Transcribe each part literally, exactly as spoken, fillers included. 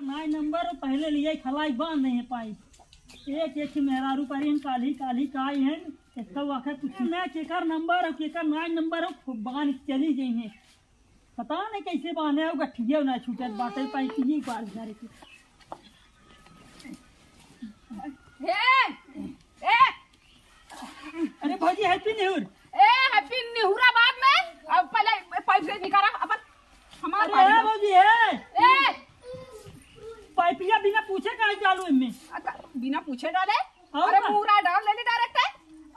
नाय नंबर पहिले लिया खलाई बांध नहीं पाई। एक एक मेहरारू पर इन काली काली काई है। एक तो आखिर कुछ ना केकर नंबर हो, केकर नाय नंबर हो, खूब बांध चली गई है। पता नहीं कैसे बांधे हो, गठिया ना छूटत बाटे, पाई की बार घर के। हे, ए, अरे भौजी, हैप्पी न्यू ईयर। ए, हैप्पी न्यू ईयर बाद में, अब पहले पाइप से निकाला अपन, हमार अरे पानी है दो। भौजी, है। ए, पाइपिया बिना पूछे काहे चालू इनमें? अ, का, बिना पूछे डाले? और अरे का? पूरा डाल लेने डायरेक्ट है।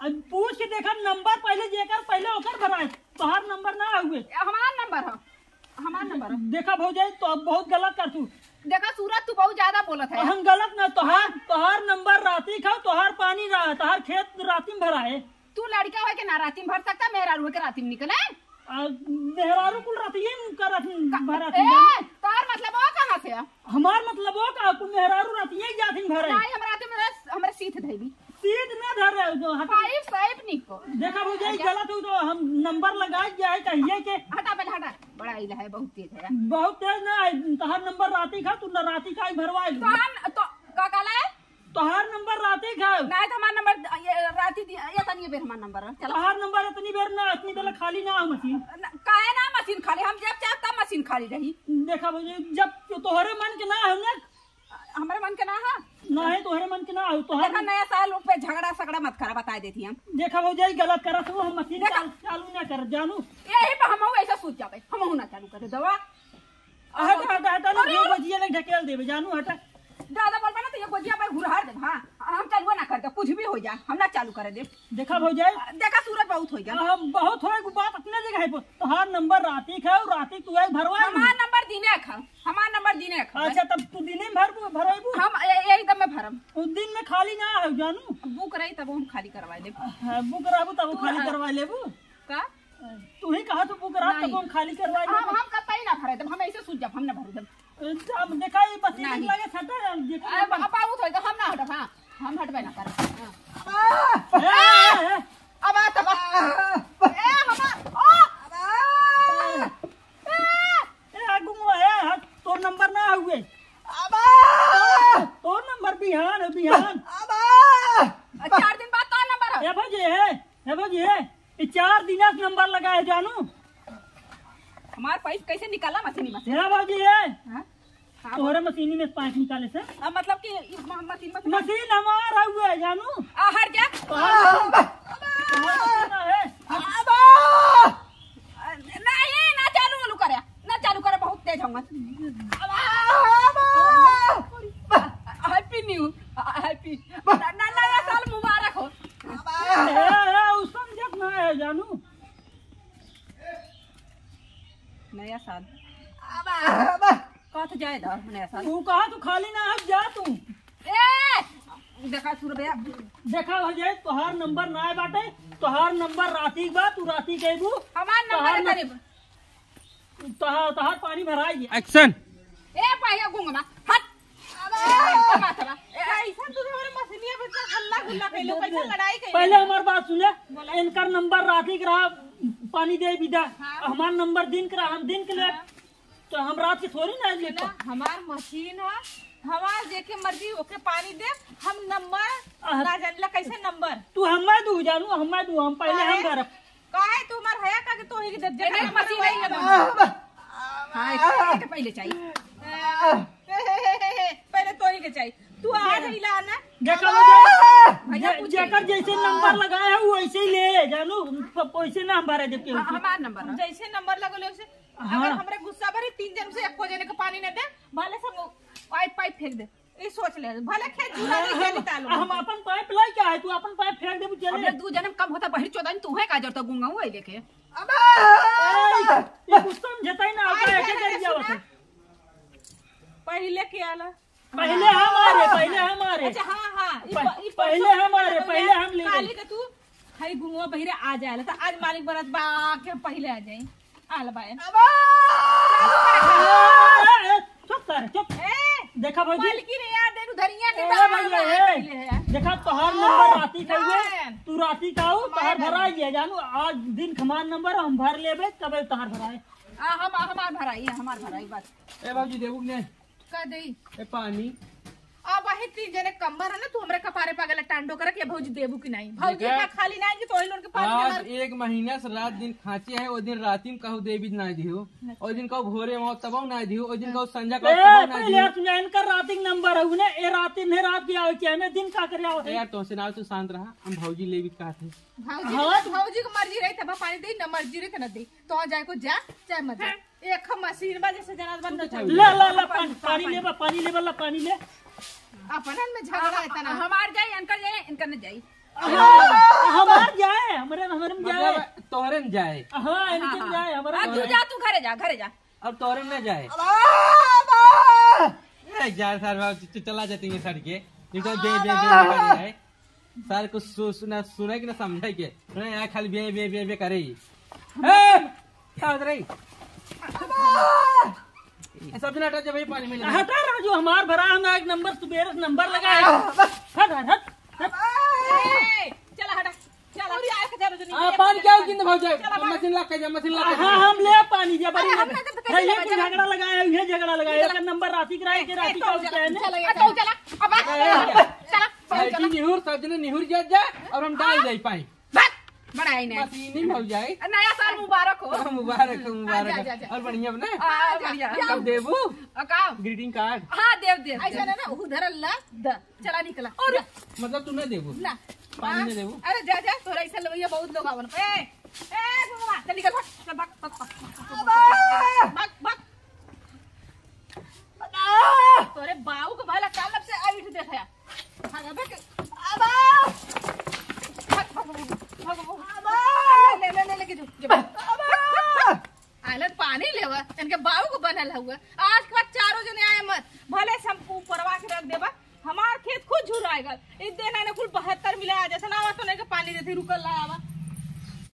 अब पूछ के देखा, नंबर पहले जेकर पहले ओकर भराए, तोहार नंबर ना हुए। ए, हमार नंबर है। हमार नंबर है। देखा भौजाई, तो अब बहुत गलत कर तू। देखा सूरज, तू बहुत ज्यादा बोलत है। हम गलत ना, तोहार, तोहार नंबर राती खाओ, तोहार पानी रहा, तोहार खेत राती में भरा है। तू लड़का होय के ना राती में भर सकता, मेहरारू होय के राती में निकले। आ, मेहरारू कुल राती ही का राती में का, भरा ए, थी जान। तोहार मतलब वो कहाँ से है? हमार मतलब वो का, कुल मेहरारू राती ही जाती में भरे। नहीं, हम राती में रस, हमरे सीत धैली। सीट ना धर रहे हो जो, हट। पाइप साइप निको। देखा भौजाई, गलत हो तो हम नंबर लगा जाए कहिए के। हटा पहले, हटा। बड़ा इला है, बहुत तेज है। बहुत तेज ना है, तोहार नंबर राती खा, तू न राती का ही भरवा ली। तो हम, तो का कहला है? तोहार नंबर राती खा। नहीं तो हमार नंबर, ये राती दी, ये तनी बेर हमार नंबर है। चलो। तोहार नंबर इतनी बेर ना, इतनी बेर खाली ना हो मशीन। न, काहे ना मशीन खाली? हम जब चाहब तब मशीन खाली रही। देखा भौजाई, जब तो तोहरे मन के ना हो ना, हमरे मन के ना है। ना है, तोहरे मन के ना हो, तोहर देखा, नया साल पे झगड़ा सगड़ा मत करा, बता देती हम। देखा भौजाई, गलत करत हो, हम मशीन देखा। चाल-, चालू ना कर जानू। यही पे हम ऐसा सोच जाबे, हम ना चालू करे दवा। हटा, हटा, हटा, ना, अरे, ये गोजिया लग ढकेल देबे जानू, हटा। ज्यादा बोलबा ना तो ये गोजिया पर हुरहार देब, हाँ, हम चालू ना कर दे, कुछ भी हो जाए, हम ना चालू करे दे। देखा भौजाई, देखा सूरज बहुत हो गया। हम बहुत होए, बात अपने जगह है, तोहार नंबर राती खाओ, राती तू आई भरवा हमार नंबर दिने खा। हमार नंबर दिने खा। अच्छा, तब तू दिने में भरबू, भरबू? हम ए-, एकदम में भरम। तू दिन में खाली ना हो जानू। बुक रही तब हम खाली करवा लेब। हाँ, बुक रहबू तब तू खाली रह। करवा लेबू। का? तू ही कहा तो बुक रहा नहीं। तब हम खाली करवा हम, लेबू। हम कतई ना भरे देब, हम ऐसे सूझ जाब, हम ना भरे देब। ए, अब देखा ये मशीन नहीं। लगे सटा है, देखा अब, अब बहुत होई तो हम ना हटब, हाँ, हम हटबे ना करब। हाँ। ए, ए, ए। अब आ, तब आ। ए, हमार, ओ। ए, ए, ए, गुंगवा, ए, हट, तोर नंबर ना हुए। अबा! तोर नंबर बिहान है, बिहान। अबा! चार दिन बाद तोर नंबर है। ए भौजी, ए, ए भौजी, ए, ई चार दिन से नंबर लगा है जानू। हमार पाइप कैसे निकाला मशीनी में से? ए भौजी, ए। हाँ? हाँ, तोहरे बोल। मशीनी में पाइप निकाले से? अब मतलब कि ई म-, मशीन, मशीन। मशीन हमार हउए, जानू। आ, हट जा। तोहार मशीन, तोहार मशीन ना है। अब आ, नहीं, ना चालू वालू करे, ना चालू करे, बहुत तेज हूँ। अब आ, अब आ, Happy New, आ, Happy, ना, ना, नया साल मुबारक हो। ए, ए, उ समझत ना है, जानू। नया साल। अब आ, अब आ। कहाँ तो जाए दा, नया साल। तू कहाँ, तू खाली ना, अब जा तू। ए! देखा सूरज भैया। देखा हो जाए, तोहार नंबर ना आए बाटे, तोहार नंबर राती बा, तू राती के अइबू। हमार नंबर तोहार है न-, करीब। तोहार, तोहार पानी भराई है। Action। ए, पाया गुंगमा, हट। अबे! ए, माथवा। ए, ऐसा तू हमारे मछलियाँ पे इतना हल्ला गुल्ला कैलो, कैसे लड़ाई कैलो? पहले हमार बात सुने, बोला। इनकर नंबर राती के रहा, पानी दे विदा। हाँ। हमार नंबर दिन के रहा, हम दिन के ले हाँ। तो हम रात के थोड़ी ना लेब। ना, हमार मशीन है, हमार जेके मर्जी ओके पानी दे, हम नंबर अह। ना जानिला कैसे नंबर। तू हमें दू जानू, हमें दू, हम पहले हम काहे? भरब। काहे तू हमार हया का के तोही के दे, ए, नहीं, मशीन नहीं है बाबा। हाँ, एक, एक पहले चाहिए। पहले तोही के चाहिए। तू आ गईला ना। देखा बाबा। भैया जे-, पूछ जेकर ले। जैसे नंबर लगाए है, वो वैसे ही ले, जानू, प-, वैसे ना हम भरे देब केहू हाँ, के। हमार नंबर है। जैसे नंबर लगल वैसे हाँ। अगर हमरे गुस्सा भरी तीन जन से एको जने के पानी न दे, भले सब पाइप, पाइप फेंक दे। ई सोच ले, भले खेत जुड़ा नहीं खेली तालू। हम अपन पाइप लाई क्या है? तू अपन पाइप फेंक दे, चले। अब ये दू जने कम होता, बहिर चोदन तू है का जरूरत गुंगा हुआ लेके? अबे! ए, ये कुछ समझता ही ना, आगे आगे सुना। पहले के आला। पहले हम आ रहे, पहले हम आ रहे। अच्छा, हाँ, हाँ, ई प-, प-, ई पहले परसों हम आ रहे, पहले पहले हम ले काली गए। के तू हई गुंगवा बहिरे आ जाएला, त आज मालिक बरत बा के पहिले आ जाई। आल बाय। अबा! ए, ए, चुप कर, चुप। ए, देखा भौजी। मालकिन यार, देख धरिया के ए, बाहर भैया, बाहर ए। पहिले है। देखा तोहार नंबर राती का हुए, ना। तू राती का हो, तोहार भराई है, जानू, आज दिन खमार नंबर हम भर लेबे, तबे तोहार भराए। आ, हम, हमार भराई है, हमार भराई बस। ए भौजी, देखू कि नहीं? का देई? ए, पानी। अब वही तीन जने कम्बर है ना, तू हमरे कपारे पागल टांडो करक, ये भौजी देबू कि नहीं? भौजी देखा, इतना खाली नहीं कि तोही लोगन के पानी आज हमार एक महीना से रात दिन खांची है, वो दिन राती में कहू देवी ना दियो, अच्छा। और दिन कहू भोरे में तबहू ना दियो, और दिन कहू संझा ए, कहू तबहू ना पहले दियो। यार, तुम इनका राती के नंबर है ना, ए राती नहीं रात की आवे क्या, मैं दिन का करे आवे? ए यार, तुमसे ना, तू शांत रहा, हम भौजी लेवी कहत है। भौजी, हाँ। भौजी के मर्जी रही तब पानी दे, ना मर्जी रही त ना दे। तो जाए को जा, चाहे मत जा। एक हम मशीन बा जैसे जनात बा, तू न तो चल। ला, ला, ला, पानी, पानी ले बा, पानी ले बा, ला, पानी ले। अपनन में झगड़ा है तना। हमार जाए, इनकर जाए, इनकर न जाए। हाँ, हमार जाए, हमरे, हमरे में जाए। मतलब, तोहरे में जाए। हाँ, इनके में जाए, हमरे में जाए। तू जा, तू घरे जा, घरे जा। अब तोहरे में न जाए। ए, जा सार बाबू, च-, च-, चला जाती है सर के। निकल, बे, बे, बे, बे, बे। सारे कुछ सु-, सुना, सुने कि ना समझे के? सुने यहाँ खाली बे, बे, बे, बे करे ही। ए, का होत रही? ए, सब जना हटा जा भाई, पानी मिला। हटा राजू, हमार भरा हम एक नंबर, सुबेरे से नंबर लगा है। हट, हट, हट, हट। ए, चला हटा, चला। और यार, चलो, चलो, आ, पानी क्या हो, किंतु भाग जाए। चला, मशीन ला के जा, मशीन ला के जा। हाँ, हम ले पानी जा, बड़ी हम ना तो है, ये झगड़ा लगाया, ये झगड़ा लगाया, चला। एक नंबर राती के राय के ए, राती का तो होता है ना। चला, ए, तो चला। अब आ, ए, चला, चला, ए, चला। निहुर, सब जने निहुर जा, जा, और हम डाल जाई पाई। बस, बड़ा ही नहीं। बस, ये नहीं हो जाए। नया साल मुबारक हो। हाँ, मुबारक हो, मुबारक हाँ, जा, हो। जा, जा। और बढ़िया बना? हाँ, बढ़िया। कब देबू? और का? Greeting card? हाँ, देव, देव, ऐसा देव। ना, ना, उधर ला, द, चला निकला। और जा। मतलब तू ना देबू? ना। पानी हाँ। ना देबू? अरे जा, जा, तोरा ऐसा लगइया बहुत लोग आवन। ए, ए, बाबा, चल निकल, भाग, चल भाग, भाग, भाग, भाग, भाग। तोरे बाऊ के भला कालब से आइट देखे। भागबे के, अबा! भाग, भाग, भाग, भाग, भाग। अबा! ले, ले, ले, लेके जो, जो। अबा! आलन पानी लेवा, इनके बाऊ को बनल हुआ। आज के बाद चारों जने आए मत, भले से हमको ऊपरवा के रख देबा, हमार खेत खुद झुराएगा। इस दिन आने कुल बहत्तर मिला आ, जैसे ना आवा तो नहीं के पानी देती, रुकल ना आवा।